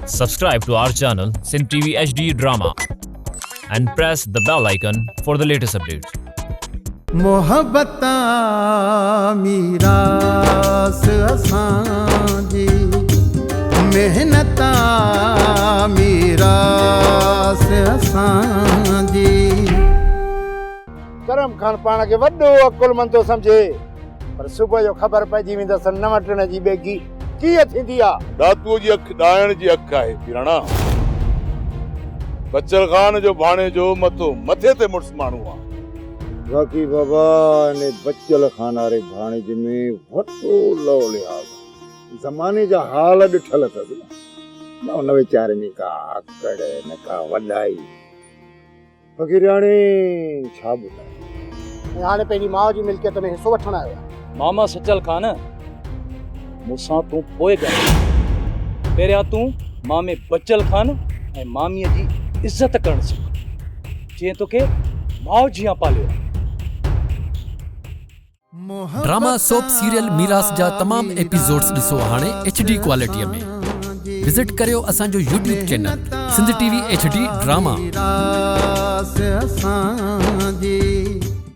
Subscribe to our channel Sindh TV HD Drama and press the bell icon for the latest updates. محبت آ ميراث اسان جي محنت آ ميراث اسان جي. ڪرم خان پاڻ کي وڏو عقلمند ٿو سمجهي پر صبح جو خبر پئجي ويندس نو ٽڻ جي ٻيگهي ڪيئن ٿيندي آ. ڏاتوء جي اک ڏائڻ جي اک آهي پيراڻا. بچل خان جو ڀاڻيجو مٿو مٿي تي مڙس ماڻهو آ. باقي بابا انهي بچل خان واري ڀاڻيجي ۾ وڏو لئو لحاظ آ. زماني جا حال ڏٺل اٿس نه. نه ان ويچاري ۾ ڪا آڪڙ نه ڪا وڏائي. فقيرياڻي ڇا ٻڌايان. ۽ هاڻي پنهنجي ماء جي ملڪيت ۾ حصو وٺڻ آيو آهي. ماما سچل خان، مون سان تون پوء ڳالهاء. پهريان تون مامي بچل خان ۽ ماميء جي عزت ڪرڻ سک، جنهن توکي ماء جيان پاليو آهي. ڊراما سوپ سيريل ميراث جا تمام ايپيسوڊز ڏسو هاڻي ايڇ ڊي ڪوالٽي ۾ وزٽ ڪريو اسان جو YouTube channel Sindh T V H D drama. ميراث اسان جي.